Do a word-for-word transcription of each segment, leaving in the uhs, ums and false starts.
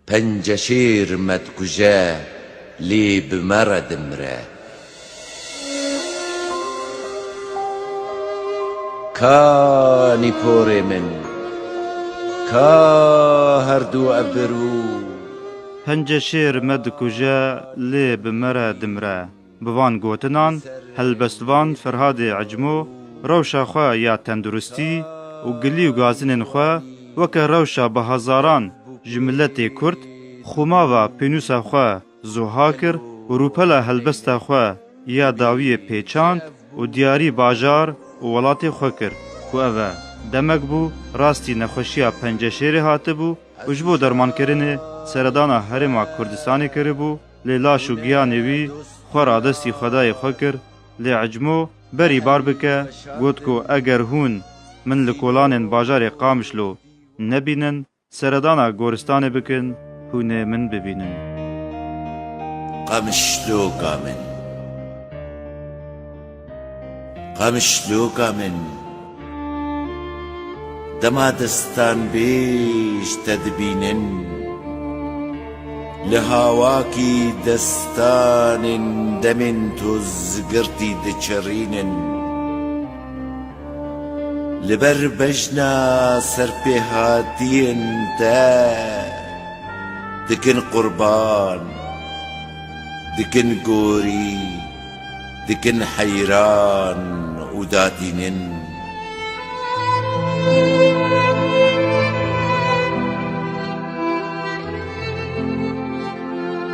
Penceşêr me dikuje, lê bi me re dimire. Ka nîporê min, ka herdu ebirû. Penceşêr me dikuje, lê bi me re dimire. Bi van gotinan, helbestvan Ferhadê Ecmo rewşa xwe ya tenduristî û gilî û gazinên xwe weke rewşa bi hezaran ji miletê Kurd xûmava pênûsa xwe zuha kir û rûpela helbesta xwe ya dawiyê pêçand û diyarî bajar û welatê xwe kir ku ev e. Demek bû rastî nexweşiya penceşêrê hatibû û ji bo dermankirinê seredana Herêma Kurdistanê kiribû, lê laş û giyanê wî xwe radestî Xwedayê xwe kir, lê Ecmo berî bar bike, got ku eger hûn min li kolanên bajarê Qamişlo nebînin, seredana goristanê bikin, hûn ê min bibînin. Qamişloka min. Qamişloka min. Dema destan bêj te dibînin, li hawakî destanên demên tozgirtî diçerînin. Li ber bejna serpêhatiyên te dikin qurban, dikin gorî, dikin heyran û datînin.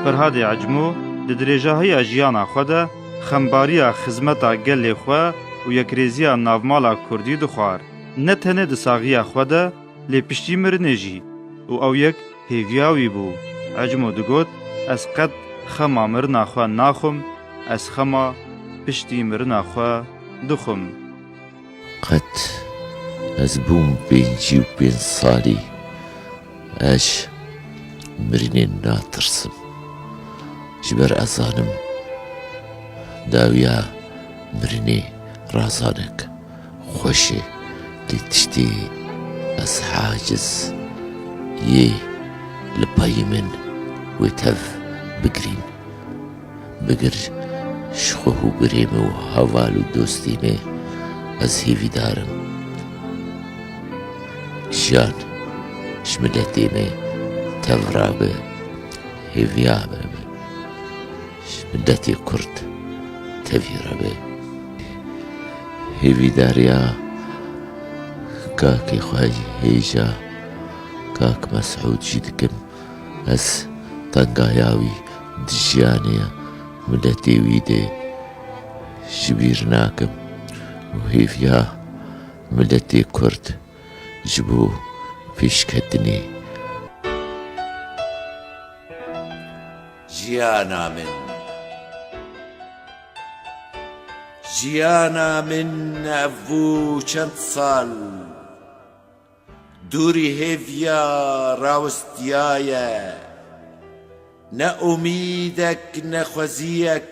Ferhadê Ecmo di dirêjahiya jiyana xwe de xembariya xizmeta gelê xwe û yekrêziya navmala kurdî dixwar. Ne tenê di saxiya xwe de, lê piştî mirinê jî û ew yek hêviya wî bû. Ecmo digot, ez qet xema mirina xwe naxwim, ez xema piştî mirina xwe dixwim. Qet ez bûm pêncî û pênc salî, ez mirinê natirsim. Ji ber ez zanim dawiya mirinê razanek xweş e, lê tiştê ez haciz yê li payî min wê tev bigirîn. Bigir ji xwe û birê me û heval û dostê me ez hêvîdar im. Jiyan ji miletê me tev rabe, hêviya me be. Ji miletê Kurd tevî re be. Hêvîdariya kakê xwe hêja kak Mesûd jî dikim. Ez tengaya wî di jiyanê miletê wî de ji bîr nakim û hêviya miletê Kurd ji bo pêşketinê. Jiyana min. Jiyana min ev bû çend sal dûrî hêviya rawistiyaye. Ne umîdek, ne xweziyek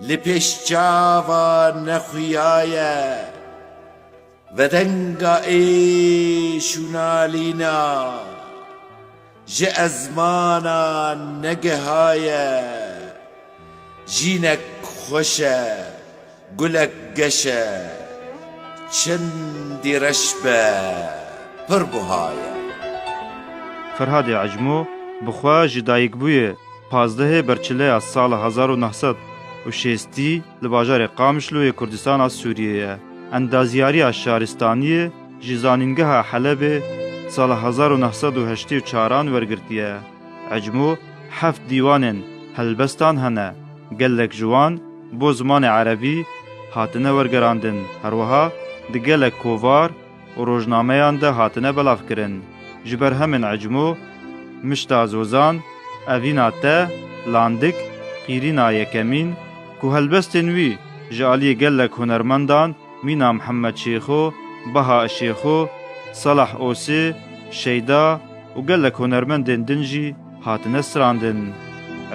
li pêş çavan nexuyaye. Vedenga êş û nalîna ji ezmana negihaye. Jînek xweş e, gulek geş e, çendî reş be, pir buha ye. Ferhadê Ecmo bi xwe ji dayikbûyê pazdehê berçileya sala hezar û neh sed û şêstî li bajarê Qamişloyê Kurdistana Sûriyê ye. Endaziyariya şaristaniyê ji Zanîngeha Helebê sala hezar û neh sed û heştê û çaran wergirtiye. Ecmo heft dîwanên helbestan hene. Gelek ji wan bo zimanê erebî hatine wergerandin. Her wiha di gelek kovar û rojnameyan de hatine belavkirin. Ji berhemên Ecmo, Mişta Zozan, Evîna Te, Landik, Qîrîna Yekemîn, ku helbestên wî ji aliyê gelek hunermendan Mîna Mihemed Şêxo, Baha Şêxo, Salah Osê, Şeyda û gelek hunermendên din jî hatine strandin.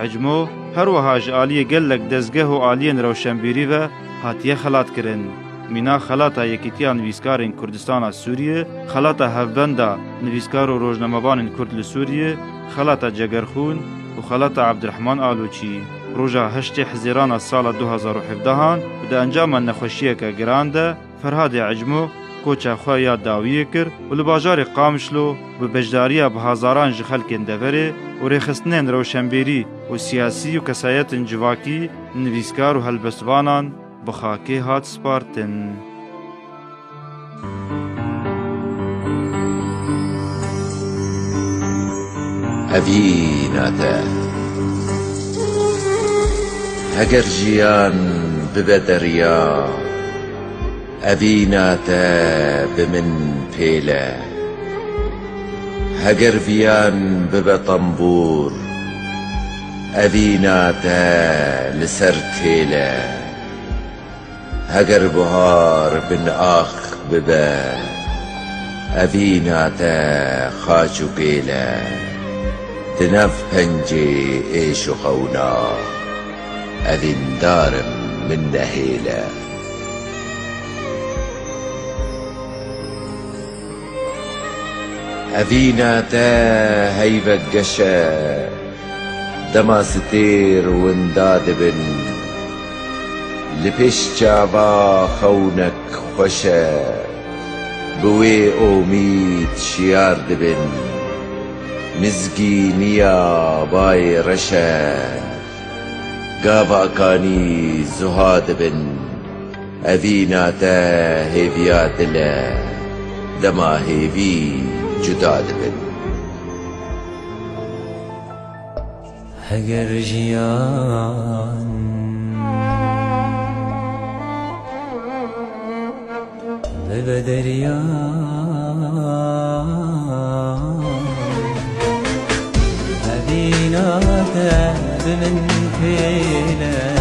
Ecmo her wiha ji aliyê gelek dezgeh û aliyên rewşenbîrî ve hatiye xelatkirin. mîna Xelata Yekîtiya Nivîskarên Kurdistana Sûriyê, Xelata Hevbenda Nivîskar û Rojnamevanên Kurd li Sûriyê, Xelata Cegerxûn û Xelata Ebdirehman Aloçî. Roja heştê Hizîrana sala du hezar û hevdehan û di encama nexweşiyeke giran de Ferhadê Ecmo koça xwe ya dawiyê kir û li bajarê Qamişlo bi beşdariya bi hezaran ji xelkên deverê û rêxistinên rewşenbîrî û siyasî û kesayetên civakî, nivîskar û helbestvanan bi xakê hat spartin. Evîna te. Heger jiyan bibe derya, evîna te bi min pêl e. Heger viyan bibe tembûr, evîna te li ser têl e. Heger buhar bin ax bibe, evîna te xaç û kêl e. Di nav pencê êş û xewna, evîndar im min nehêl e. Evîna te heyvek geş e, dema stêr winda dibin. Li pêş çava xewnek xweş e, bi wê omîd şiyar dibin. Mizgîniya bayê reş e, gava kanî zuha dibin. Evîna te hêviya dil e, dema hêvî cuda dibin. Heger jiyan bibe derya, evîna te bi min pêl e.